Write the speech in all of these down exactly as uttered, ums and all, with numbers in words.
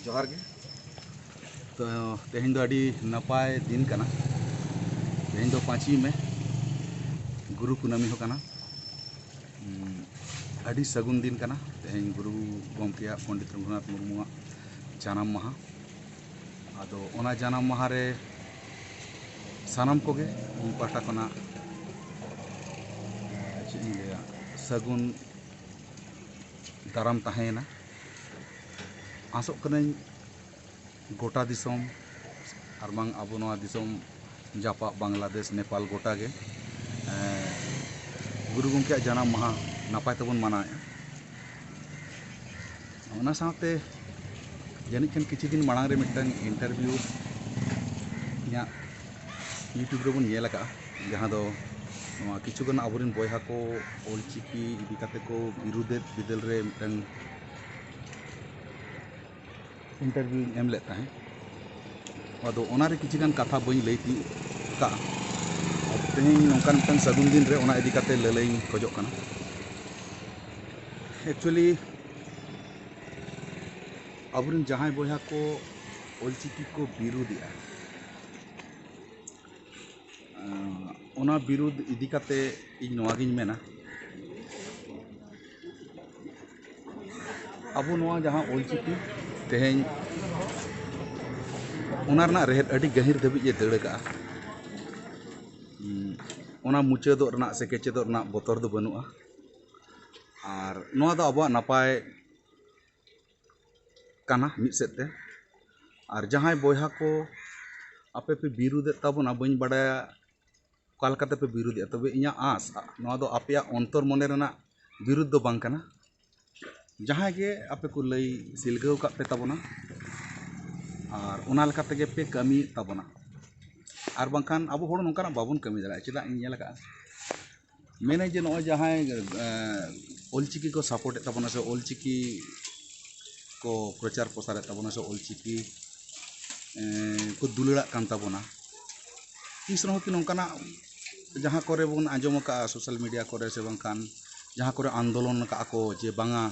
ᱡᱚᱦᱟᱨ ᱜᱮ᱾ ᱛᱚ, ᱛᱮᱦᱮᱧ ᱫᱚ ᱟᱹᱰᱤ ᱱᱟᱯᱟᱭ ᱫᱤᱱ ᱠᱟᱱᱟ᱾ ᱛᱮᱦᱮᱧ ᱫᱚ ᱯᱟᱸᱪᱮᱭ ᱢᱮ, ᱜᱩᱨᱩ ᱠᱩᱱᱟᱹᱢᱤ ᱦᱚᱸ ᱠᱟᱱᱟ᱾ ᱩᱸ, ᱟᱹᱰᱤ ᱥᱟᱹᱜᱩᱱ ᱫᱤᱱ ᱠᱟᱱᱟ᱾ ᱛᱮᱦᱮᱧ ᱜᱩᱨᱩ ᱜᱚᱢᱠᱮᱭᱟᱜ, ᱯᱚᱱᱰᱤᱛ ᱨᱚᱜᱷᱩᱱᱟᱛᱷ ᱢᱩᱨᱢᱩᱣᱟᱜ ᱡᱟᱱᱟᱢ ᱢᱟᱦᱟ᱾ ᱟᱫᱚ ᱚᱱᱟ ᱡᱟᱱᱟᱢ ᱢᱟᱦᱟ ᱨᱮ ᱥᱟᱱᱟᱢ ᱠᱚᱜᱮ ᱤᱧ ᱯᱟᱦᱴᱟ ᱠᱷᱚᱱᱟᱜ, ᱪᱮᱫ ᱤᱧ ᱞᱟᱹᱭᱟ, ᱥᱟᱹᱜᱩᱱ ᱫᱟᱨᱟᱢ ᱛᱟᱦᱮᱸᱭᱮᱱᱟ᱾ ᱟᱥᱚᱜ ᱠᱟᱹᱱᱟᱹᱧ ᱜᱚᱴᱟ ᱫᱤᱥᱚᱢ ᱟᱨ ᱵᱟᱝ ᱟᱵᱚ ᱱᱚᱣᱟ ᱫᱤᱥᱚᱢ ᱡᱟᱯᱟᱜ ᱵᱟᱝᱞᱟᱫᱮᱥ, ᱱᱮᱯᱟᱞ ᱜᱚᱴᱟ ᱜᱮ, ᱮᱸ, ᱜᱩᱨᱩ ᱜᱚᱢᱠᱮᱭᱟᱜ ᱡᱟᱱᱟᱢ ᱢᱟᱦᱟ ᱱᱟᱯᱟᱭ ᱛᱮᱵᱚᱱ ᱢᱟᱱᱟᱣᱮᱫᱼᱟ᱾ ᱚᱱᱟ ᱥᱟᱶᱛᱮ ᱡᱟᱹᱱᱤᱡ ᱠᱷᱟᱱ ᱠᱤᱪᱷᱩ ᱫᱤᱱ ᱢᱟᱲᱟᱝ ᱨᱮ ᱢᱤᱫᱴᱟᱝ interview ᱤᱧᱟᱹᱜ YouTube ᱨᱮᱵᱚᱱ ᱧᱮᱞ ᱟᱠᱟᱫᱼᱟ, ᱡᱟᱦᱟᱸ ᱫᱚ ᱱᱚᱣᱟ ᱠᱤᱪᱷᱩ ᱜᱟᱱ ᱟᱵᱚᱨᱮᱱ ᱵᱚᱭᱦᱟ ᱠᱚ ᱚᱞᱪᱤᱠᱤ ᱤᱫᱤ ᱠᱟᱛᱮ ᱠᱚ ᱵᱤᱨᱩᱫᱮᱫ ᱵᱤᱫᱟᱹᱞ ᱨᱮ ᱢᱤᱫᱴᱟᱝ interview ᱤᱧ ᱮᱢ ᱞᱮᱫ ᱛᱟᱦᱮᱸᱫ᱾ ᱟᱫᱚ ᱚᱱᱟᱨᱮ ᱠᱤᱪᱷᱩ ᱜᱟᱱ ᱠᱟᱛᱷᱟ ᱵᱟᱹᱧ ᱞᱟᱹᱭ ᱛᱤᱭᱳᱜ ᱠᱟᱜᱼᱟ᱾ ᱛᱮᱦᱮᱧ ᱱᱚᱝᱠᱟᱱ ᱢᱤᱫᱴᱟᱝ ᱥᱟᱹᱜᱩᱱ ᱫᱤᱱ ᱨᱮ ᱚᱱᱟ ᱤᱫᱤ ᱠᱟᱛᱮ ᱞᱟᱹᱞᱟᱹᱭᱤᱧ ᱠᱷᱚᱡᱚᱜ ᱠᱟᱱᱟ᱾ Actually, ᱟᱵᱚᱨᱮᱱ ᱡᱟᱦᱟᱸᱭ ᱵᱚᱭᱦᱟ ᱠᱚ ᱚᱞᱪᱤᱠᱤ ᱠᱚ ᱵᱤᱨᱩᱫᱮᱜᱼᱟ, ᱚᱱᱟ ᱵᱤᱨᱩᱫᱽ ᱤᱫᱤ ᱠᱟᱛᱮ ᱤᱧ ᱱᱚᱣᱟᱜᱤᱧ ᱢᱮᱱᱟ, ᱟᱵᱚ ᱱᱚᱣᱟ ᱡᱟᱦᱟᱸ ᱚᱞᱪᱤᱠᱤ ᱛᱮᱦᱮᱧ, ᱚᱱᱟ ᱨᱮᱱᱟᱜ ᱨᱮᱦᱮᱫ ᱟᱹᱰᱤ ᱜᱟᱹᱦᱤᱨ ᱫᱷᱟᱹᱵᱤᱡ ᱮ ᱫᱟᱹᱲ ᱟᱠᱟᱜᱼᱟ᱾ ᱩᱸ, ᱚᱱᱟ ᱢᱩᱪᱟᱹᱫᱚᱜ ᱨᱮᱱᱟᱜ ᱥᱮ ᱠᱮᱪᱮᱫᱚᱜ ᱨᱮᱱᱟᱜ ᱵᱚᱛᱚᱨ ᱫᱚ ᱵᱟᱹᱱᱩᱜᱼᱟ᱾ ᱟᱨ ᱱᱚᱣᱟ ᱫᱚ ᱟᱵᱚᱣᱟᱜ ᱱᱟᱯᱟᱭ ᱠᱟᱱᱟ ᱢᱤᱫ ᱥᱮᱫ ᱛᱮ᱾ ᱟᱨ ᱡᱟᱦᱟᱸᱭ ᱵᱚᱭᱦᱟ ᱠᱚ ᱟᱯᱮ ᱯᱮ ᱵᱤᱨᱩᱫᱮᱫ ᱛᱟᱵᱚᱱᱟ, ᱵᱟᱹᱧ ᱵᱟᱰᱟᱭᱟ ᱚᱠᱟ ᱞᱮᱠᱟᱛᱮ ᱯᱮ ᱵᱤᱨᱩᱫᱮᱜᱼᱟ, ᱛᱚᱵᱮ ᱤᱧᱟᱹᱜ ᱟᱸᱥ, ᱱᱚᱣᱟ ᱫᱚ ᱟᱯᱮᱭᱟᱜ ᱚᱱᱛᱚᱨ ᱢᱚᱱᱮ ᱨᱮᱱᱟᱜ ᱵᱤᱨᱩᱫᱽ ᱫᱚ ᱵᱟᱝ ᱠᱟᱱᱟ᱾ ᱡᱟᱦᱟᱸᱭ ᱜᱮ ᱟᱯᱮ ᱠᱚ ᱞᱟᱹᱭ ᱥᱤᱞᱜᱟᱹᱣ ᱟᱠᱟᱫ ᱯᱮ ᱛᱟᱵᱚᱱᱟ, ᱟᱨ ᱚᱱᱟ ᱞᱮᱠᱟ ᱛᱮᱜᱮ ᱯᱮ ᱠᱟᱹᱢᱤᱭᱮᱫ ᱛᱟᱵᱚᱱᱟ᱾ ᱟᱨ ᱵᱟᱝᱠᱷᱟᱱ ᱟᱵᱚ ᱦᱚᱲ ᱱᱚᱝᱠᱟᱱᱟᱜ ᱵᱟᱵᱚᱱ ᱠᱟᱹᱢᱤ ᱫᱟᱲᱮᱭᱟᱜᱼᱟ᱾ ᱪᱮᱫᱟᱜ ᱤᱧ ᱧᱮᱞ ᱟᱠᱟᱫᱼᱟ, ᱢᱮᱱᱟᱹᱧ ᱡᱮ ᱱᱚᱜᱼᱚᱭ ᱡᱟᱦᱟᱸᱭ, ᱮᱸ, ᱚᱞᱪᱤᱠᱤ ᱠᱚ support ᱮᱫ ᱛᱟᱵᱚᱱᱟ ᱥᱮ ᱚᱞᱪᱤᱠᱤ ᱠᱚ ᱯᱨᱚᱪᱟᱨ ᱯᱨᱚᱥᱟᱨᱮᱫ ᱛᱟᱵᱚᱱᱟ ᱥᱮ ᱚᱞᱪᱤᱠᱤ, ᱮᱸ, ᱠᱚ ᱫᱩᱞᱟᱹᱲᱟᱜ ᱠᱟᱱ ᱛᱟᱵᱚᱱᱟ, ᱛᱤᱥ ᱨᱮᱦᱚᱸ ᱠᱤ ᱱᱚᱝᱠᱟᱱᱟᱜ ᱡᱟᱦᱟᱸ ᱠᱚᱨᱮ ᱵᱚᱱ ᱟᱸᱡᱚᱢ ᱟᱠᱟᱫᱼᱟ social media ᱠᱚᱨᱮ ᱥᱮ ᱵᱟᱝᱠᱷᱟᱱ ᱡᱟᱦᱟᱸ ᱠᱚᱨᱮ ᱟᱱᱫᱳᱞᱚᱱ ᱟᱠᱟᱫᱼᱟ ᱠᱚ ᱡᱮ ᱵᱟᱝᱟ,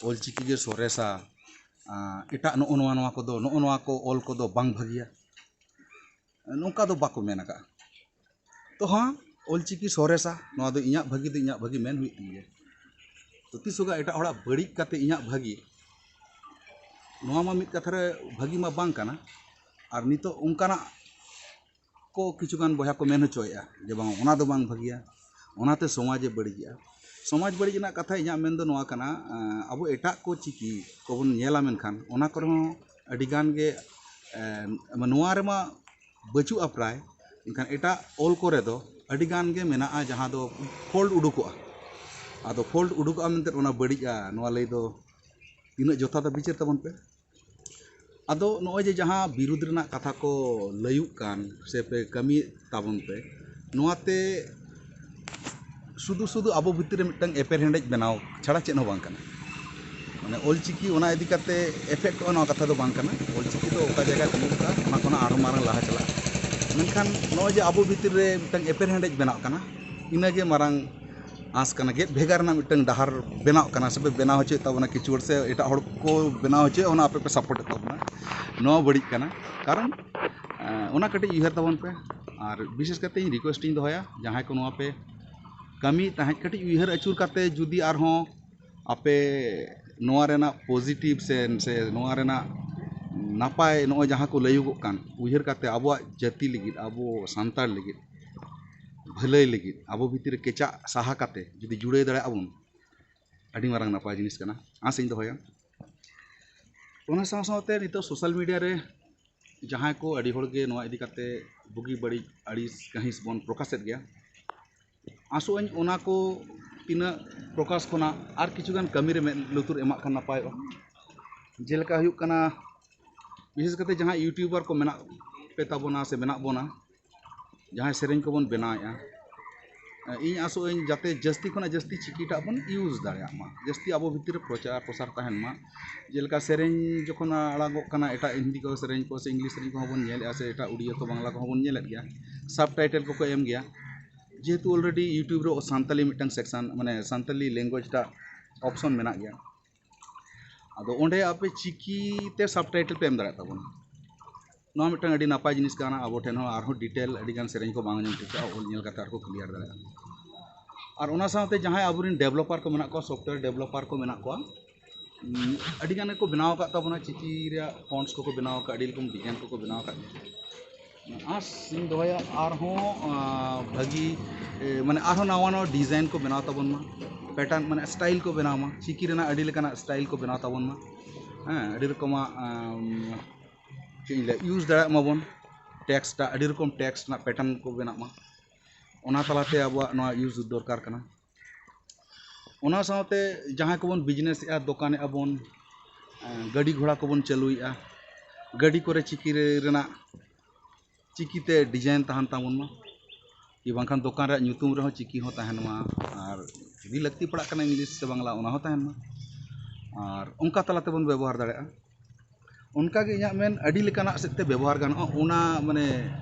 ᱚᱞᱪᱤᱠᱤ ᱜᱮ ᱥᱚᱨᱮᱥᱟ, ᱟᱸ, ᱮᱴᱟᱜ ᱱᱚᱜᱼᱚ ᱱᱚᱣᱟ, ᱱᱚᱣᱟ ᱠᱚᱫᱚ, ᱱᱚᱜᱼᱚ ᱱᱚᱣᱟ ᱠᱚ ᱚᱞ ᱠᱚᱫᱚ ᱵᱟᱝ ᱵᱷᱟᱹᱜᱤᱭᱟ, ᱱᱚᱝᱠᱟ ᱫᱚ ᱵᱟᱠᱚ ᱢᱮᱱ ᱟᱠᱟᱫᱼᱟ᱾ ᱛᱚ ᱦᱚᱸ, ᱚᱞᱪᱤᱠᱤ ᱥᱚᱨᱮᱥᱟ, ᱱᱚᱣᱟ ᱫᱚ ᱤᱧᱟᱹᱜ ᱵᱷᱟᱹᱜᱤ ᱫᱚ ᱤᱧᱟᱹᱜ ᱵᱷᱟᱹᱜᱤ ᱢᱮᱱ ᱦᱩᱭᱩᱜ ᱛᱤᱧ ᱜᱮᱭᱟ᱾ ᱛᱚ ᱛᱤᱥ ᱦᱚᱸ ᱮᱴᱟᱜ ᱦᱚᱲᱟᱜ ᱵᱟᱹᱲᱤᱡ ᱠᱟᱛᱮ ᱤᱧᱟᱹᱜ ᱵᱷᱟᱹᱜᱤ, ᱱᱚᱣᱟ ᱢᱟ ᱢᱤᱫ ᱠᱟᱛᱷᱟ ᱨᱮ ᱵᱷᱟᱹᱜᱤ ᱢᱟ ᱵᱟᱝ ᱠᱟᱱᱟ᱾ ᱟᱨ ᱱᱤᱛᱚᱜ ᱚᱱᱠᱟᱱᱟᱜ ᱠᱚ ᱠᱤᱪᱷᱩᱜᱟᱱ ᱵᱚᱭᱦᱟ ᱠᱚ ᱢᱮᱱ ᱦᱚᱪᱚᱭᱮᱫᱼᱟ ᱡᱮ ᱵᱟᱝ, ᱚᱱᱟ ᱫᱚ ᱵᱟᱝ ᱵᱷᱟᱹᱜᱤᱭᱟ, ᱚᱱᱟᱛᱮ ᱥᱚᱢᱟᱡᱽ ᱮ ᱵᱟᱹᱲᱤᱡᱮᱜᱼᱟ᱾ ᱥᱚᱢᱟᱡᱽ ᱵᱟᱹᱲᱤᱡ ᱨᱮᱱᱟᱜ ᱠᱟᱛᱷᱟ ᱤᱧᱟᱹᱜ ᱢᱮᱱ ᱫᱚ ᱱᱚᱣᱟ ᱠᱟᱱᱟ, ᱮᱸ, ᱟᱵᱚ ᱮᱴᱟᱜ ᱠᱚ ᱪᱤᱠᱤ ᱠᱚᱵᱚᱱ ᱧᱮᱞᱟ, ᱢᱮᱱᱠᱷᱟᱱ ᱚᱱᱟ ᱠᱚᱨᱮ ᱦᱚᱸ ᱟᱹᱰᱤ ᱜᱟᱱ ᱜᱮ, ᱮᱸ, ᱱᱚᱣᱟ ᱨᱮᱢᱟ ᱵᱟᱹᱪᱩᱜᱼᱟ ᱯᱨᱟᱭ, ᱢᱮᱱᱠᱷᱟᱱ ᱮᱴᱟᱜ ᱚᱞ ᱠᱚᱨᱮ ᱫᱚ ᱟᱹᱰᱤ ᱜᱟᱱ ᱜᱮ ᱢᱮᱱᱟᱜᱼᱟ ᱡᱟᱦᱟᱸ ᱫᱚ ᱯᱷᱚᱞᱴ ᱩᱰᱩᱠᱚᱜᱼᱟ᱾ ᱟᱫᱚ ᱯᱷᱚᱞᱴ ᱩᱰᱩᱠᱚᱜᱼᱟ ᱢᱮᱱᱛᱮ ᱚᱱᱟ ᱵᱟᱹᱲᱤᱡᱼᱟ, ᱱᱚᱣᱟ ᱞᱟᱹᱭ ᱫᱚ ᱛᱤᱱᱟᱹᱜ ᱡᱚᱛᱷᱟᱛᱟ ᱵᱤᱪᱟᱹᱨ ᱛᱟᱵᱚᱱ ᱯᱮ᱾ ᱟᱫᱚ ᱱᱚᱜᱼᱚᱭ ᱡᱮ ᱡᱟᱦᱟᱸ ᱵᱤᱨᱩᱫᱽ ᱨᱮᱱᱟᱜ ᱠᱟᱛᱷᱟ ᱠᱚ ᱞᱟᱹᱭᱩᱜ ᱠᱟᱱ ᱥᱮ ᱯᱮ ᱠᱟᱹᱢᱤᱭᱮᱫ ᱛᱟᱵᱚᱱ ᱯᱮ, ᱱᱚᱣᱟᱛᱮ ᱥᱩᱫᱷᱩ ᱥᱩᱫᱷᱩ ᱟᱵᱚ ᱵᱷᱤᱛᱤᱨ ᱨᱮ ᱢᱤᱫᱴᱟᱝ ᱮᱯᱮᱨᱦᱮᱸᱰᱮᱡ ᱵᱮᱱᱟᱣ ᱪᱷᱟᱲᱟ ᱪᱮᱫ ᱦᱚᱸ ᱵᱟᱝ ᱠᱟᱱᱟ᱾ ᱢᱟᱱᱮ ᱚᱞᱪᱤᱠᱤ ᱚᱱᱟ ᱤᱫᱤ ᱠᱟᱛᱮ ᱮᱯᱷᱮᱠᱴᱚᱜᱼᱟ ᱱᱚᱣᱟ ᱠᱟᱛᱷᱟ ᱫᱚ ᱵᱟᱝ ᱠᱟᱱᱟ᱾ ᱚᱞᱪᱤᱠᱤ ᱫᱚ ᱚᱠᱟ ᱡᱟᱭᱜᱟ ᱛᱤᱸᱜᱩ ᱠᱚᱜᱼᱟ, ᱚᱱᱟ ᱠᱷᱚᱱᱟᱜ ᱟᱨᱦᱚᱸ ᱢᱟᱨᱟᱝ ᱞᱟᱦᱟ ᱪᱟᱞᱟᱜᱼᱟ᱾ ᱢᱮᱱᱠᱷᱟᱱ ᱱᱚᱜᱼᱚᱭ ᱡᱮ ᱟᱵᱚ ᱵᱷᱤᱛᱤᱨ ᱨᱮ ᱢᱤᱫᱴᱟᱝ ᱮᱯᱮᱨᱦᱮᱸᱰᱮᱡ ᱵᱮᱱᱟᱜ ᱠᱟᱱᱟ, ᱤᱱᱟᱹᱜᱮ ᱢᱟᱨᱟᱝ ᱟᱸᱥ ᱠᱟᱱᱟ᱾ ᱜᱮᱫ ᱵᱷᱮᱜᱟᱨ ᱨᱮᱱᱟᱜ ᱢᱤᱫᱴᱟᱝ ᱰᱟᱦᱟᱨ ᱵᱮᱱᱟᱣ ᱠᱟᱱᱟ, ᱥᱮ ᱯᱮ ᱵᱮᱱᱟᱣ ᱦᱚᱪᱚᱭᱮᱫ ᱛᱟᱵᱚᱱᱟ, ᱠᱤᱪᱷᱩ ᱦᱚᱲ ᱥᱮ ᱮᱴᱟᱜ ᱦᱚᱲ ᱠᱚ ᱵᱮᱱᱟᱣ ᱦᱚᱪᱚᱭᱮᱫ, ᱚᱱᱟ ᱟᱯᱮ ᱯᱮ ᱥᱟᱯᱳᱨᱴᱮᱫ ᱛᱟᱵᱚᱱᱟ, ᱱᱚᱣᱟ ᱵᱟᱹᱲᱤᱡ ᱠᱟᱱᱟ᱾ ᱠᱟᱨᱚᱱ ᱮᱸ, ᱚᱱᱟ ᱠᱟᱹᱴᱤᱡ ᱩᱭᱦᱟᱹᱨ ᱛᱟᱵᱚᱱ ᱯᱮ᱾ ᱟᱨ ᱵᱤᱥᱮᱥ ᱠᱟᱛᱮ ᱤᱧ ᱨᱤᱠᱩᱭᱮᱥᱴ ᱤᱧ ᱫᱚᱦᱚᱭᱟ, ᱡᱟᱦᱟᱸᱭ ᱠᱚ ᱱᱚᱣᱟ ᱯᱮ ᱠᱟᱹᱢᱤᱭᱮᱫ ᱛᱟᱦᱮᱸᱫ, ᱠᱟᱹᱴᱤᱡ ᱩᱭᱦᱟᱹᱨ ᱟᱹᱪᱩᱨ ᱠᱟᱛᱮ ᱡᱩᱫᱤ ᱟᱨᱦᱚᱸ ᱟᱯᱮ ᱱᱚᱣᱟ ᱨᱮᱱᱟᱜ ᱯᱚᱡᱤᱴᱤᱵᱷ ᱥᱮᱱ ᱥᱮ ᱱᱚᱣᱟ ᱨᱮᱱᱟᱜ ᱱᱟᱯᱟᱭ, ᱱᱚᱜᱼᱚᱭ ᱡᱟᱦᱟᱸ ᱠᱚ ᱞᱟᱹᱭᱩᱜᱚᱜ ᱠᱟᱱ, ᱩᱭᱦᱟᱹᱨ ᱠᱟᱛᱮ ᱟᱵᱚᱣᱟᱜ ᱡᱟᱹᱛᱤ ᱞᱟᱹᱜᱤᱫ, ᱟᱵᱚ ᱥᱟᱱᱛᱟᱲ ᱞᱟᱹᱜᱤᱫ, ᱵᱷᱟᱹᱞᱟᱹᱭ ᱞᱟᱹᱜᱤᱫ, ᱟᱵᱚ ᱵᱷᱤᱛᱤᱨ ᱨᱮ ᱠᱮᱪᱟᱜ ᱥᱟᱦᱟ ᱠᱟᱛᱮ ᱡᱩᱫᱤ ᱡᱩᱲᱟᱹᱭ ᱫᱟᱲᱮᱭᱟᱜᱼᱟ ᱵᱚᱱ, ᱟᱹᱰᱤ ᱢᱟᱨᱟᱝ ᱱᱟᱯᱟᱭ ᱡᱤᱱᱤᱥ ᱠᱟᱱᱟ, ᱟᱸᱥ ᱤᱧ ᱫᱚᱦᱚᱭᱟ᱾ ᱚᱱᱟ ᱥᱟᱶ ᱥᱟᱶᱛᱮ ᱱᱤᱛᱚᱜ ᱥᱳᱥᱟᱞ ᱢᱤᱰᱤᱭᱟ ᱨᱮ ᱡᱟᱦᱟᱸᱭ ᱠᱚ ᱟᱹᱰᱤ ᱦᱚᱲ ᱜᱮ ᱱᱚᱣᱟ ᱤᱫᱤ ᱠᱟᱛᱮ ᱵᱩᱜᱤ ᱵᱟᱹᱲᱤᱡ ᱟᱹᱲᱤᱥ ᱠᱟᱹᱦᱤᱥ ᱵᱚᱱ ᱯᱨᱚᱠᱟᱥᱮᱫ ᱜᱮᱭᱟ, ᱟᱥᱚᱜ ᱟᱹᱧ ᱚᱱᱟ ᱠᱚ ᱛᱤᱱᱟᱹᱜ ᱯᱨᱚᱠᱟᱥ ᱠᱷᱚᱱᱟᱜ ᱟᱨ ᱠᱤᱪᱷᱩ ᱜᱟᱱ ᱠᱟᱹᱢᱤ ᱨᱮ ᱢᱮᱫ ᱞᱩᱛᱩᱨ ᱮᱢᱟᱜ ᱠᱷᱟᱱ ᱱᱟᱯᱟᱭᱚᱜᱼᱟ᱾ ᱡᱮᱞᱮᱠᱟ ᱦᱩᱭᱩᱜ ᱠᱟᱱᱟ, ᱵᱤᱥᱮᱥ ᱠᱟᱛᱮ ᱡᱟᱦᱟᱸ ᱤᱭᱩᱴᱩᱵᱟᱨ ᱠᱚ ᱢᱮᱱᱟᱜ ᱯᱮ ᱛᱟᱵᱚᱱᱟ ᱥᱮ ᱢᱮᱱᱟᱜ ᱵᱚᱱᱟ, ᱡᱟᱦᱟᱸᱭ ᱥᱮᱨᱮᱧ ᱠᱚᱵᱚᱱ ᱵᱮᱱᱟᱣᱮᱫᱼᱟ, ᱤᱧ ᱟᱥᱚᱜ ᱟᱹᱧ ᱡᱟᱛᱮ ᱡᱟᱹᱥᱛᱤ ᱠᱷᱚᱱᱟᱜ ᱡᱟᱹᱥᱛᱤ ᱪᱤᱠᱤᱴᱟᱜ ᱵᱚᱱ ᱤᱭᱩᱡᱽ ᱫᱟᱲᱮᱭᱟᱜ ᱢᱟ, ᱡᱟᱹᱥᱛᱤ ᱟᱵᱚ ᱵᱷᱤᱛᱤᱨ ᱨᱮ ᱯᱨᱚᱪᱟᱨ ᱯᱨᱚᱥᱟᱨ ᱛᱟᱦᱮᱱ ᱢᱟ᱾ ᱡᱮᱞᱮᱠᱟ ᱥᱮᱨᱮᱧ ᱡᱚᱠᱷᱚᱱ ᱟᱲᱟᱜᱚᱜ ᱠᱟᱱᱟ, ᱮᱴᱟᱜ ᱦᱤᱱᱫᱤ ᱠᱚ ᱥᱮᱨᱮᱧ ᱠᱚ ᱥᱮ ᱤᱝᱞᱤᱥ ᱥᱮᱨᱮᱧ ᱠᱚᱦᱚᱸ ᱵᱚᱱ ᱧᱮᱞᱮᱫᱼᱟ, ᱥᱮ ᱮᱴᱟᱜ ᱩᱲᱤᱭᱟᱹ ᱠᱚ ᱵᱟᱝᱞᱟ ᱠᱚᱦᱚᱸ ᱵᱚᱱ ᱧᱮᱞᱮᱫ ᱜᱮᱭᱟ, ᱥᱟᱵᱴᱟᱭᱴᱮᱞ ᱠᱚᱠᱚ ᱮᱢ ᱜᱮᱭᱟ᱾ ᱡᱮᱦᱮᱛᱩ ᱚᱞᱨᱮᱰᱤ ᱤᱭᱩᱴᱩᱵᱽ ᱨᱮ ᱥᱟᱱᱛᱟᱞᱤ ᱢᱤᱫᱴᱟᱝ ᱥᱮᱠᱥᱟᱱ, ᱢᱟᱱᱮ ᱥᱟᱱᱛᱟᱞᱤ ᱞᱮᱝᱜᱩᱭᱮᱡᱽ ᱴᱟᱜ ᱚᱯᱥᱚᱱ ᱢᱮᱱᱟᱜ ᱜᱮᱭᱟ᱾ ᱟᱫᱚ ᱚᱸᱰᱮ ᱟᱯᱮ ᱪᱤᱠᱤ ᱛᱮ ᱥᱟᱵᱴᱟᱭᱴᱮᱞ ᱯᱮ ᱮᱢ ᱫᱟᱲᱮᱭᱟᱜ ᱛᱟᱵᱚᱱᱟ᱾ ᱱᱚᱣᱟ ᱢᱤᱫᱴᱟᱝ ᱟᱹᱰᱤ ᱱᱟᱯᱟᱭ ᱡᱤᱱᱤᱥ ᱠᱟᱱᱟ᱾ ᱟᱵᱚ ᱴᱷᱮᱱ ᱦᱚᱸ ᱟᱨᱦᱚᱸ ᱰᱤᱴᱮᱞ ᱟᱹᱰᱤ ᱜᱟᱱ ᱥᱮᱨᱮᱧ ᱠᱚ ᱵᱟᱝ ᱟᱸᱡᱚᱢ ᱴᱷᱤᱠᱟ, ᱚᱞ ᱧᱮᱞ ᱠᱟᱛᱮ ᱟᱨᱦᱚᱸ ᱠᱚ ᱠᱞᱤᱭᱟᱨ ᱫᱟᱲᱮᱭᱟᱜᱼᱟ᱾ ᱟᱨ ᱚᱱᱟ ᱥᱟᱶᱛᱮ ᱡᱟᱦᱟᱸᱭ ᱟᱵᱚᱨᱮᱱ ᱰᱮᱵᱷᱞᱚᱯᱟᱨ ᱠᱚ ᱢᱮᱱᱟᱜ ᱠᱚᱣᱟ, ᱥᱚᱯᱷᱴᱣᱮᱭᱟᱨ ᱰᱮᱵᱷᱞᱚᱯᱟᱨ ᱠᱚ ᱢᱮᱱᱟᱜ ᱠᱚᱣᱟ, ᱩᱸ, ᱟᱹᱰᱤ ᱜᱟᱱ ᱜᱮᱠᱚ ᱵᱮᱱᱟᱣ ᱟᱠᱟᱫ ᱛᱟᱵᱚᱱᱟ, ᱪᱤᱠᱤ ᱨᱮᱭᱟᱜ ᱯᱷᱚᱱᱴᱥ ᱠᱚᱠᱚ ᱵᱮᱱᱟᱣ ᱟᱠᱟᱫ, ᱟᱹᱰᱤ ᱨᱚᱠᱚᱢ ᱰᱤᱡᱟᱭᱤᱱ ᱠᱚᱠᱚ ᱵᱮᱱᱟᱣ ᱟᱠᱟᱫ᱾ ᱟᱸᱥ ᱤᱧ ᱫᱚᱦᱚᱭᱟ ᱟᱨᱦᱚᱸ, ᱟᱸ, ᱵᱷᱟᱹᱜᱤ, ᱮ, ᱢᱟᱱᱮ ᱟᱨᱦᱚᱸ ᱱᱟᱣᱟ ᱱᱟᱣᱟ ᱰᱤᱡᱟᱭᱤᱱ ᱠᱚ ᱵᱮᱱᱟᱣ ᱛᱟᱵᱚᱱ ᱢᱟ, ᱯᱮᱴᱟᱨᱱ ᱢᱟᱱᱮ ᱥᱴᱟᱭᱤᱞ ᱠᱚ ᱵᱮᱱᱟᱣ ᱢᱟ, ᱪᱤᱠᱤ ᱨᱮᱱᱟᱜ ᱟᱹᱰᱤ ᱞᱮᱠᱟᱱᱟᱜ ᱥᱴᱟᱭᱤᱞ ᱠᱚ ᱵᱮᱱᱟᱣ ᱛᱟᱵᱚᱱ ᱢᱟ᱾ ᱦᱮᱸ, ᱟᱹᱰᱤ ᱨᱚᱠᱚᱢᱟᱜ, ᱟᱸ, ᱪᱮᱫ ᱤᱧ ᱞᱟᱹᱭᱟ, ᱤᱭᱩᱡᱽ ᱫᱟᱲᱮᱭᱟᱜ ᱢᱟᱵᱚᱱ᱾ ᱴᱮᱠᱥᱴ, ᱟᱹᱰᱤ ᱨᱚᱠᱚᱢ ᱴᱮᱠᱥᱴ ᱨᱮᱱᱟᱜ ᱯᱮᱴᱟᱨᱱ ᱠᱚ ᱵᱮᱱᱟᱜ ᱢᱟ, ᱚᱱᱟ ᱛᱟᱞᱟᱛᱮ ᱟᱵᱚᱣᱟᱜ ᱱᱚᱣᱟ ᱤᱭᱩᱡᱽ ᱫᱚᱨᱠᱟᱨ ᱠᱟᱱᱟ᱾ ᱚᱱᱟ ᱥᱟᱶᱛᱮ ᱡᱟᱦᱟᱸᱭ ᱠᱚᱵᱚᱱ ᱵᱤᱡᱽᱱᱮᱥᱮᱜᱼᱟ, ᱫᱚᱠᱟᱱᱮᱜᱼᱟ ᱵᱚᱱ, ᱮᱸ, ᱜᱟᱹᱰᱤ ᱜᱷᱚᱲᱟ ᱠᱚᱵᱚᱱ ᱪᱟᱹᱞᱩᱭᱮᱜᱼᱟ, ᱜᱟᱹᱰᱤ ᱠᱚᱨᱮ ᱪᱤᱠᱤ ᱨᱮ-, ᱨᱮᱱᱟᱜ, ᱪᱤᱠᱤᱛᱮ ᱰᱤᱡᱟᱭᱤᱱ ᱛᱟᱦᱮᱱ ᱛᱟᱵᱚᱱ ᱢᱟ, ᱠᱤ ᱵᱟᱝᱠᱷᱟᱱ ᱫᱚᱠᱟᱱ ᱨᱮᱭᱟᱜ ᱧᱩᱛᱩᱢ ᱨᱮᱦᱚᱸ ᱪᱤᱠᱤ ᱦᱚᱸ ᱛᱟᱦᱮᱱ ᱢᱟ, ᱟᱨ ᱡᱩᱫᱤ ᱞᱟᱹᱠᱛᱤ ᱯᱟᱲᱟᱜ ᱠᱟᱱᱟ ᱤᱝᱞᱤᱥ ᱥᱮ ᱵᱟᱝᱞᱟ, ᱚᱱᱟ ᱦᱚᱸ ᱛᱟᱦᱮᱱ ᱢᱟ᱾ ᱟᱨ ᱚᱱᱠᱟ ᱛᱟᱞᱟ ᱛᱮᱵᱚᱱ ᱵᱮᱵᱚᱦᱟᱨ ᱫᱟᱲᱮᱭᱟᱜᱼᱟ᱾ ᱚᱱᱠᱟᱜᱮ ᱤᱧᱟᱹᱜ ᱢᱮᱱ, ᱟᱹᱰᱤ ᱞᱮᱠᱟᱱᱟᱜ ᱥᱮᱫ ᱛᱮ ᱵᱮᱵᱚᱦᱟᱨ ᱜᱟᱱᱚᱜᱼᱟ᱾ ᱚᱱᱟ ᱢᱟᱱᱮ,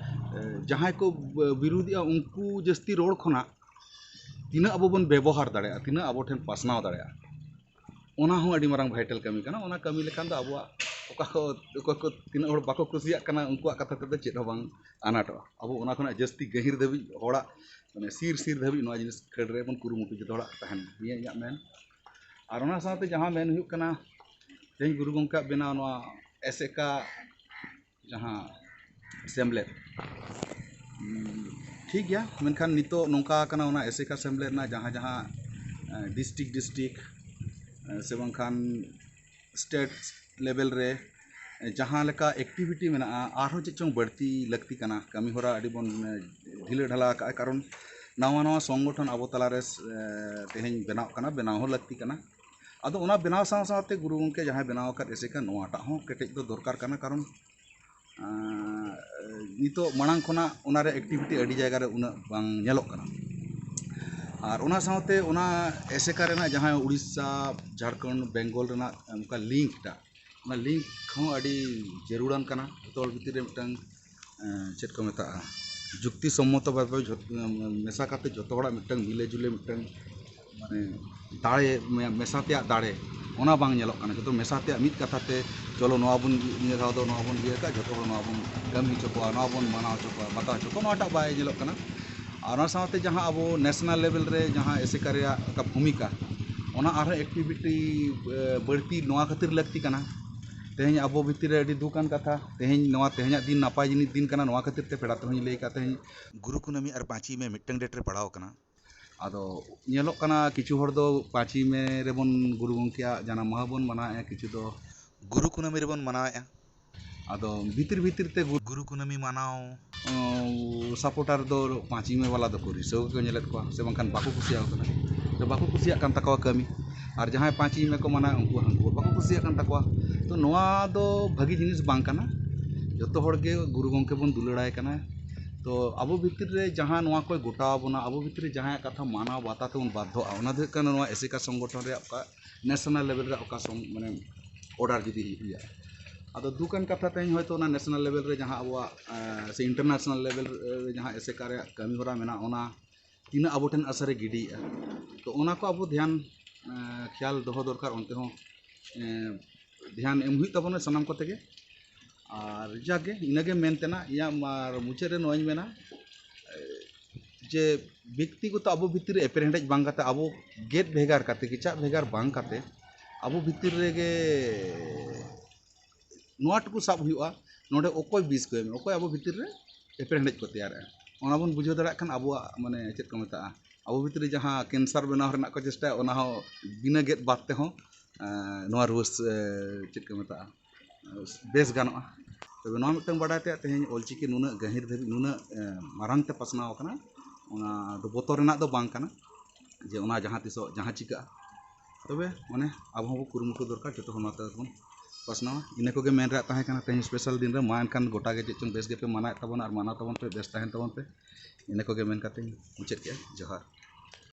ᱮ, ᱡᱟᱦᱟᱸᱭ ᱠᱚ ᱵ-, ᱵᱤᱨᱩᱫᱷᱮᱜᱼᱟ, ᱩᱱᱠᱩ ᱡᱟᱹᱥᱛᱤ ᱨᱚᱲ ᱠᱷᱚᱱᱟᱜ ᱛᱤᱱᱟᱹᱜ ᱟᱵᱚ ᱵᱚᱱ ᱵᱮᱵᱚᱦᱟᱨ ᱫᱟᱲᱮᱭᱟᱜᱼᱟ, ᱛᱤᱱᱟᱹᱜ ᱟᱵᱚ ᱴᱷᱮᱱ ᱯᱟᱥᱱᱟᱣ ᱫᱟᱲᱮᱭᱟᱜᱼᱟ, ᱚᱱᱟ ᱦᱚᱸ ᱟᱹᱰᱤ ᱢᱟᱨᱟᱝ ᱵᱷᱟᱭᱴᱟᱞ ᱠᱟᱹᱢᱤ ᱠᱟᱱᱟ᱾ ᱚᱱᱟ ᱠᱟᱹᱢᱤ ᱞᱮᱠᱷᱟᱱ ᱫᱚ ᱟᱵᱚᱣᱟᱜ ᱚᱠᱟ ᱠᱚ, ᱚᱠᱚᱭ ᱠᱚ ᱛᱤᱱᱟᱹᱜ ᱦᱚᱲ ᱵᱟᱠᱚ ᱠᱩᱥᱤᱭᱟᱜ ᱠᱟᱱᱟ, ᱩᱱᱠᱩᱣᱟᱜ ᱠᱟᱛᱷᱟ ᱛᱮᱫᱚ ᱪᱮᱫ ᱦᱚᱸ ᱵᱟᱝ ᱟᱱᱟᱴᱚᱜᱼᱟ᱾ ᱟᱵᱚ ᱚᱱᱟ ᱠᱷᱚᱱᱟᱜ ᱡᱟᱹᱥᱛᱤ ᱜᱟᱹᱦᱤᱨ ᱫᱷᱟᱹᱵᱤᱡ ᱦᱚᱲᱟᱜ, ᱢᱟᱱᱮ, ᱥᱤᱨ ᱥᱤᱨ ᱫᱷᱟᱹᱵᱤᱡ ᱱᱚᱣᱟ ᱡᱤᱱᱤᱥ ᱠᱷᱟᱹᱲ ᱨᱮ ᱵᱚᱱ ᱠᱩᱨᱩᱢᱩᱴᱩ ᱡᱚᱛᱚ ᱦᱚᱲᱟᱜ ᱛᱟᱦᱮᱱ ᱢᱟ, ᱱᱤᱭᱟᱹ ᱤᱧᱟᱹᱜ ᱢᱮᱱ᱾ ᱟᱨ ᱚᱱᱟ ᱥᱟᱶᱛᱮ ᱡᱟᱦᱟᱸ ᱢᱮᱱ ᱦᱩᱭᱩᱜ ᱠᱟᱱᱟ, ᱛᱮᱦᱮᱧ ᱜᱩᱨᱩ ᱜᱚᱢᱠᱮᱭᱟᱜ ᱵᱮᱱᱟᱣ ᱱᱚᱣᱟ ᱮᱥᱮᱠᱟ ᱡᱟᱦᱟᱸ ᱥᱮᱢᱞᱮᱫ, ᱩᱸ, ᱴᱷᱤᱠ ᱜᱮᱭᱟ, ᱢᱮᱱᱠᱷᱟᱱ ᱱᱤᱛᱚᱜ ᱱᱚᱝᱠᱟ ᱠᱟᱱᱟ, ᱚᱱᱟ ᱮᱥᱮᱠᱟ ᱥᱮᱢᱞᱮᱫ ᱨᱮᱱᱟᱜ ᱡᱟᱦᱟᱸ ᱡᱟᱦᱟᱸ, ᱮᱸ, ᱰᱤᱥᱴᱨᱤᱠᱴ ᱰᱤᱥᱴᱨᱤᱠᱴ, ᱮᱸ, ᱥᱮ ᱵᱟᱝᱠᱷᱟᱱ ᱥᱴᱮᱴ ᱞᱮᱵᱮᱞ ᱨᱮ ᱡᱟᱦᱟᱸ ᱞᱮᱠᱟ ᱮᱠᱴᱤᱵᱷᱤᱴᱤ ᱢᱮᱱᱟᱜᱼᱟ, ᱟᱨᱦᱚᱸ ᱪᱮᱫ ᱪᱚᱝ ᱵᱟᱹᱲᱛᱤ ᱞᱟᱹᱠᱛᱤ ᱠᱟᱱᱟ᱾ ᱠᱟᱹᱢᱤ ᱦᱚᱨᱟ ᱟᱹᱰᱤ ᱵᱚᱱ, ᱮᱸ, ᱰᱷᱤᱞᱟᱹ ᱰᱷᱟᱞᱟ ᱟᱠᱟᱫᱼᱟ, ᱠᱟᱨᱚᱱ ᱱᱟᱣᱟ ᱱᱟᱣᱟ ᱥᱚᱝᱜᱚᱴᱷᱚᱱ ᱟᱵᱚ ᱛᱟᱞᱟᱨᱮ, ᱮᱸ, ᱛᱮᱦᱮᱧ ᱵᱮᱱᱟᱣ ᱠᱟᱱᱟ, ᱵᱮᱱᱟᱣ ᱦᱚᱸ ᱞᱟᱹᱠᱛᱤ ᱠᱟᱱᱟ᱾ ᱟᱫᱚ ᱚᱱᱟ ᱵᱮᱱᱟᱣ ᱥᱟᱶ ᱥᱟᱶᱛᱮ ᱜᱩᱨᱩ ᱜᱚᱢᱠᱮ ᱡᱟᱦᱟᱸᱭ ᱵᱮᱱᱟᱣ ᱟᱠᱟᱫ ᱮᱥᱮᱠᱟ, ᱱᱚᱣᱟᱴᱟᱜ ᱦᱚᱸ ᱠᱮᱴᱮᱡ ᱫᱚ ᱫᱚᱨᱠᱟᱨ ᱠᱟᱱᱟ, ᱠᱟᱨᱚᱱ ᱟᱸ, ᱱᱤᱛᱚᱜ ᱢᱟᱲᱟᱝ ᱠᱷᱚᱱᱟᱜ ᱚᱱᱟ ᱨᱮ ᱮᱠᱴᱤᱵᱷᱤᱴᱤ ᱟᱹᱰᱤ ᱡᱟᱭᱜᱟ ᱨᱮ ᱩᱱᱟᱹᱜ ᱵᱟᱝ ᱧᱮᱞᱚᱜ ᱠᱟᱱᱟ᱾ ᱟᱨ ᱚᱱᱟ ᱥᱟᱶᱛᱮ ᱚᱱᱟ ᱮᱥᱮᱠᱟ ᱨᱮᱱᱟᱜ ᱡᱟᱦᱟᱸ ᱩᱲᱤᱥᱥᱟ, ᱡᱷᱟᱲᱠᱷᱚᱸᱰ, ᱵᱮᱝᱜᱚᱞ ᱨᱮᱱᱟᱜ ᱚᱱᱠᱟ ᱞᱤᱝᱠ ᱴᱟᱜ, ᱚᱱᱟ ᱞᱤᱝᱠ ᱦᱚᱸ ᱟᱹᱰᱤ ᱡᱟᱹᱨᱩᱲᱟᱱ ᱠᱟᱱᱟ᱾ ᱡᱚᱛᱚ ᱦᱚᱲ ᱵᱷᱤᱛᱤᱨ ᱨᱮ ᱢᱤᱫᱴᱟᱝ, ᱮᱸ, ᱪᱮᱫ ᱠᱚ ᱢᱮᱛᱟᱜᱼᱟ, ᱡᱩᱠᱛᱤ ᱥᱚᱢᱢᱚᱛᱚ ᱵᱷᱟᱵᱮ ᱡᱷᱚᱛ-, ᱢᱮᱥᱟ ᱠᱟᱛᱮ ᱡᱚᱛᱚ ᱦᱚᱲᱟᱜ ᱢᱤᱫᱴᱟᱝ ᱢᱤᱞᱮ ᱡᱩᱞᱮ ᱢᱤᱫᱴᱟᱝ ᱢᱟᱱᱮ ᱫᱟᱲᱮ, ᱢᱮ- ᱢᱮᱥᱟ ᱛᱮᱭᱟᱜ ᱫᱟᱲᱮ, ᱚᱱᱟ ᱵᱟᱝ ᱧᱮᱞᱚᱜ ᱠᱟᱱᱟ᱾ ᱡᱚᱛᱚ ᱢᱮᱥᱟ ᱛᱮᱭᱟᱜ ᱢᱤᱫ ᱠᱟᱛᱷᱟ ᱛᱮ, "ᱪᱚᱞᱚ ᱱᱚᱣᱟ ᱵᱚᱱ, ᱱᱤᱭᱟᱹ ᱫᱷᱟᱣ ᱫᱚ ᱱᱚᱣᱟ ᱵᱚᱱ ᱤᱭᱟᱹ ᱠᱟᱜᱼᱟ, ᱡᱚᱛᱚ ᱦᱚᱲ ᱱᱚᱣᱟ ᱵᱚᱱ ᱠᱟᱹᱢᱤ ᱦᱚᱪᱚ ᱠᱚᱣᱟ, ᱱᱚᱣᱟ ᱵᱚᱱ ᱢᱟᱱᱟᱣ ᱦᱚᱪᱚ ᱠᱚᱣᱟ, ᱵᱟᱛᱟᱣ ᱦᱚᱪᱚ ᱠᱚᱣᱟ", ᱱᱚᱣᱟᱴᱟᱜ ᱵᱟᱭ ᱧᱮᱞᱚᱜ ᱠᱟᱱᱟ᱾ ᱟᱨ ᱚᱱᱟ ᱥᱟᱶᱛᱮ ᱡᱟᱦᱟᱸ ᱟᱵᱚ ᱱᱮᱥᱱᱟᱞ ᱞᱮᱵᱮᱞ ᱨᱮ ᱡᱟᱦᱟᱸ ᱮᱥᱮᱠᱟ ᱨᱮᱭᱟᱜ ᱚᱠᱟ ᱵᱷᱩᱢᱤᱠᱟ, ᱚᱱᱟ ᱟᱨᱦᱚᱸ ᱮᱠᱴᱤᱵᱷᱤᱴᱤ ᱵᱟᱹᱲᱛᱤ ᱱᱚᱣᱟ ᱠᱷᱟᱹᱛᱤᱨ ᱞᱟᱹᱠᱛᱤ ᱠᱟᱱᱟ᱾ ᱛᱮᱦᱮᱧ ᱟᱵᱚ ᱵᱷᱤᱛᱤᱨ ᱨᱮ ᱟᱹᱰᱤ ᱫᱩᱠ ᱟᱱ ᱠᱟᱛᱷᱟ, ᱛᱮᱦᱮᱧ ᱱᱚᱣᱟ ᱛᱮᱦᱮᱧᱟᱜ ᱫᱤᱱ ᱱᱟᱯᱟᱭ ᱡᱤᱱᱤᱥ ᱫᱤᱱ ᱠᱟᱱᱟ, ᱱᱚᱣᱟ ᱠᱷᱟᱹᱛᱤᱨ ᱛᱮ ᱯᱮᱲᱟ ᱛᱮᱦᱚᱧ ᱞᱟᱹᱭ ᱟᱠᱟᱫ ᱛᱮᱦᱮᱧ᱾ ᱜᱩᱨᱩ ᱠᱩᱱᱟᱹᱢᱤ ᱟᱨ ᱯᱟᱸᱪᱮᱭ ᱢᱮ ᱢᱤᱫᱴᱟᱝ ᱰᱮᱴ ᱨᱮ ᱯᱟᱲᱟᱣ ᱟᱠᱟᱱᱟ᱾ ᱟᱫᱚ ᱧᱮᱞᱚᱜ ᱠᱟᱱᱟ ᱠᱤᱪᱷᱩ ᱦᱚᱲ ᱫᱚ ᱯᱟᱸᱪᱮᱭ ᱢᱮ ᱨᱮᱵᱚᱱ ᱜᱩᱨᱩ ᱜᱚᱢᱠᱮᱭᱟᱜ ᱡᱟᱱᱟᱢ ᱢᱟᱦᱟ ᱵᱚᱱ ᱢᱟᱱᱟᱣᱮᱫᱼᱟ, ᱠᱤᱪᱷᱩ ᱫᱚ ᱜᱩᱨᱩ ᱠᱩᱱᱟᱹᱢᱤ ᱨᱮᱵᱚᱱ ᱢᱟᱱᱟᱣᱮᱫᱼᱟ᱾ ᱟᱫᱚ ᱵᱷᱤᱛᱤᱨ ᱵᱷᱤᱛᱤᱨ ᱛᱮ ᱜᱩ- ᱜᱩᱨᱩ ᱠᱩᱱᱟᱹᱢᱤ ᱢᱟᱱᱟᱣ, ᱩᱸ, ᱥᱟᱯᱳᱨᱴᱟᱨ ᱫᱚ ᱯᱟᱸᱪᱮᱭ ᱢᱮ ᱵᱟᱞᱟ ᱫᱚᱠᱚ ᱨᱤᱥᱟᱹᱣ ᱜᱮᱠᱚ ᱧᱮᱞᱮᱫ ᱠᱚᱣᱟ, ᱥᱮ ᱵᱟᱝᱠᱷᱟᱱ ᱵᱟᱠᱚ ᱠᱩᱥᱤᱭᱟᱠᱚ ᱠᱟᱱᱟ, ᱥᱮ ᱵᱟᱠᱚ ᱠᱩᱥᱤᱭᱟᱜ ᱠᱟᱱ ᱛᱟᱠᱚᱣᱟ ᱠᱟᱹᱢᱤ᱾ ᱟᱨ ᱡᱟᱦᱟᱸᱭ ᱯᱟᱸᱪᱮᱭ ᱢᱮ ᱠᱚ ᱢᱟᱱᱟᱣ, ᱩᱱᱠᱩ ᱦᱚᱸ ᱩᱱᱠᱩ ᱵᱟᱠᱚ ᱠᱩᱥᱤᱭᱟᱜ ᱠᱟᱱ ᱛᱟᱠᱚᱣᱟ᱾ ᱛᱚ ᱱᱚᱣᱟ ᱫᱚ ᱵᱷᱟᱹᱜᱤ ᱡᱤᱱᱤᱥ ᱵᱟᱝ ᱠᱟᱱᱟ᱾ ᱡᱚᱛᱚ ᱦᱚᱲ ᱜᱮ ᱜᱩᱨᱩ ᱜᱚᱢᱠᱮ ᱵᱚᱱ ᱫᱩᱞᱟᱹᱲᱟᱭ ᱠᱟᱱᱟ᱾ ᱛᱚ ᱟᱵᱚ ᱵᱷᱤᱛᱤᱨ ᱨᱮ ᱡᱟᱦᱟᱸ ᱱᱚᱣᱟ ᱠᱚᱭ ᱜᱚᱴᱟᱣ ᱟᱵᱚᱱᱟ, ᱟᱵᱚ ᱵᱷᱤᱛᱤᱨ ᱨᱮ ᱡᱟᱦᱟᱸᱭᱟᱜ ᱠᱟᱛᱷᱟ ᱢᱟᱱᱟᱣ ᱵᱟᱛᱟᱣ ᱛᱮᱵᱚᱱ ᱵᱟᱫᱽᱫᱷᱚᱜᱼᱟ, ᱚᱱᱟ ᱫᱚ ᱦᱩᱭᱩᱜ ᱠᱟᱱᱟ ᱱᱚᱣᱟ ᱮᱥᱮᱠᱟ ᱥᱚᱝᱜᱚᱴᱷᱚᱱ ᱨᱮᱭᱟᱜ ᱚᱠᱟ ᱱᱮᱥᱱᱟᱞ ᱞᱮᱵᱮᱞ ᱨᱮ ᱚᱠᱟ ᱥᱚᱝ-, ᱢᱟᱱᱮ ᱚᱨᱰᱟᱨ ᱡᱩᱫᱤ ᱦᱩᱭᱩᱜᱼᱟ᱾ ᱟᱫᱚ ᱫᱩᱠ ᱟᱱ ᱠᱟᱛᱷᱟ ᱛᱮᱦᱮᱧ ᱦᱚᱭᱛᱳ ᱚᱱᱟ ᱱᱮᱥᱱᱟᱞ ᱞᱮᱵᱮᱞ ᱨᱮ ᱡᱟᱦᱟᱸ ᱟᱵᱚᱣᱟᱜ, ᱮᱸ, ᱥᱮ ᱤᱱᱴᱟᱨᱱᱮᱥᱱᱟᱞ ᱞᱮᱵᱮᱞ ᱨᱮ ᱡᱟᱦᱟᱸ ᱮᱥᱮᱠᱟ ᱨᱮᱭᱟᱜ ᱠᱟᱹᱢᱤ ᱦᱚᱨᱟ ᱢᱮᱱᱟᱜᱼᱟ, ᱚᱱᱟ ᱛᱤᱱᱟᱹᱜ ᱟᱵᱚ ᱴᱷᱮᱱ ᱟᱥᱟ ᱨᱮ ᱜᱤᱰᱤᱭᱮᱫᱼᱟ᱾ ᱛᱚ ᱚᱱᱟ ᱠᱚ ᱟᱵᱚ ᱫᱷᱮᱭᱟᱱ, ᱮᱸ, ᱠᱷᱮᱭᱟᱞ ᱫᱚᱦᱚ ᱫᱚᱨᱠᱟᱨ, ᱚᱱᱛᱮ ᱦᱚᱸ, ᱮᱸ, ᱫᱷᱮᱭᱟᱱ ᱮᱢ ᱦᱩᱭᱩᱜ ᱛᱟᱵᱚᱱᱟ ᱥᱟᱱᱟᱢ ᱠᱚᱛᱮ ᱜᱮ᱾ ᱟᱨ ᱡᱟᱜᱮ ᱤᱱᱟᱹᱜᱮ ᱢᱮᱱ ᱛᱮᱱᱟᱜ ᱤᱧᱟᱹᱜ, ᱟᱨ ᱢᱩᱪᱟᱹᱫ ᱨᱮ ᱱᱚᱣᱟᱧ ᱢᱮᱱᱟ, ᱮ, ᱡᱮ ᱵᱮᱠᱛᱤᱜᱚᱛᱚ ᱟᱵᱚ ᱵᱷᱤᱛᱤᱨ ᱨᱮ ᱮᱯᱮᱨᱦᱮᱸᱰᱮᱡ ᱵᱟᱝ ᱠᱟᱛᱮ, ᱟᱵᱚ ᱜᱮᱫ ᱵᱷᱮᱜᱟᱨ ᱠᱟᱛᱮ, ᱠᱮᱪᱟᱜ ᱵᱷᱮᱜᱟᱨ ᱵᱟᱝ ᱠᱟᱛᱮ, ᱟᱵᱚ ᱵᱷᱤᱛᱤᱨ ᱨᱮᱜᱮ ᱱᱚᱣᱟ ᱴᱩᱠᱩ ᱥᱟᱵ ᱦᱩᱭᱩᱜᱼᱟ, ᱱᱚᱰᱮ ᱚᱠᱚᱭ ᱵᱤᱥ ᱠᱚ ᱮᱢᱟ, ᱚᱠᱚᱭ ᱟᱵᱚ ᱵᱷᱤᱛᱤᱨ ᱨᱮ ᱮᱯᱮᱨᱦᱮᱸᱰᱮᱡ ᱠᱚ ᱛᱮᱭᱟᱨᱮᱜᱼᱟ, ᱚᱱᱟ ᱵᱚᱱ ᱵᱩᱡᱷᱟᱹᱣ ᱫᱟᱲᱮᱭᱟᱜ ᱠᱷᱟᱱ ᱟᱵᱚᱣᱟᱜ, ᱢᱟᱱᱮ, ᱪᱮᱫ ᱠᱚ ᱢᱮᱛᱟᱜᱼᱟ, ᱟᱵᱚ ᱵᱷᱤᱛᱤᱨ ᱨᱮ ᱡᱟᱦᱟᱸ ᱠᱮᱱᱥᱟᱨ ᱵᱮᱱᱟᱣ ᱨᱮᱱᱟᱜ ᱠᱚ ᱪᱮᱥᱴᱟᱭᱟ, ᱚᱱᱟ ᱦᱚᱸ ᱵᱤᱱᱟᱹ ᱜᱮᱫ ᱵᱟᱫ ᱛᱮᱦᱚᱸ, ᱮᱸ, ᱱᱚᱣᱟ ᱨᱩᱣᱟᱹ ᱥ-, ᱮᱸ, ᱪᱮᱫ ᱠᱚ ᱢᱮᱛᱟᱜᱼᱟ, ᱵᱮᱥ ᱜᱟᱱᱚᱜᱼᱟ᱾ ᱛᱚᱵᱮ ᱱᱚᱣᱟ ᱢᱤᱫᱴᱟᱝ ᱵᱟᱰᱟᱭ ᱛᱮ ᱛᱮᱦᱮᱧ ᱚᱞᱪᱤᱠᱤ ᱱᱩᱱᱟᱹᱜ ᱜᱟᱹᱦᱤᱨ ᱫᱷᱟᱹᱵᱤᱡ, ᱱᱩᱱᱟᱹᱜ, ᱮᱸ, ᱢᱟᱨᱟᱝ ᱛᱮ ᱯᱟᱥᱱᱟᱣ ᱟᱠᱟᱱᱟ, ᱚᱱᱟ ᱫᱚ ᱵᱚᱛᱚᱨ ᱨᱮᱱᱟᱜ ᱫᱚ ᱵᱟᱝ ᱠᱟᱱᱟ᱾ ᱡᱮ ᱚᱱᱟ ᱡᱟᱦᱟᱸ ᱛᱤᱥᱚᱜ ᱡᱟᱦᱟᱸ ᱪᱤᱠᱟᱹᱜᱼᱟ, ᱛᱚᱵᱮ ᱚᱱᱮ ᱟᱵᱚ ᱦᱚᱸᱵᱚ ᱠᱩᱨᱩᱢᱩᱴᱩ ᱫᱚᱨᱠᱟᱨ, ᱡᱚᱛᱚ ᱦᱚᱲ ᱱᱚᱣᱟ ᱛᱮᱵᱚᱱ ᱯᱟᱥᱱᱟᱣᱟ᱾ ᱤᱱᱟᱹ ᱠᱚᱜᱮ ᱢᱮᱱ ᱨᱮᱭᱟᱜ ᱛᱟᱦᱮᱸ ᱠᱟᱱᱟ ᱛᱮᱦᱮᱧ ᱥᱯᱮᱥᱟᱞ ᱫᱤᱱ ᱨᱮ᱾ ᱢᱟ ᱮᱱᱠᱷᱟᱱ ᱜᱚᱴᱟ ᱜᱮ ᱪᱮᱫ ᱪᱚᱝ ᱵᱮᱥ ᱜᱮᱯᱮ ᱢᱟᱱᱟᱣᱮᱫ ᱛᱟᱵᱚᱱᱟ ᱟᱨ ᱢᱟᱱᱟᱣ ᱛᱟᱵᱚᱱ ᱯᱮ, ᱵᱮᱥ ᱛᱟᱦᱮᱱ ᱛᱟᱵᱚᱱ ᱯᱮ᱾ ᱤᱱᱟᱹ ᱠᱚᱜᱮ ᱢᱮᱱ ᱠᱟᱛᱮᱧ ᱢᱩᱪᱟᱹᱫ ᱠᱮᱫᱼᱟ᱾ ᱡᱚᱦᱟᱨ᱾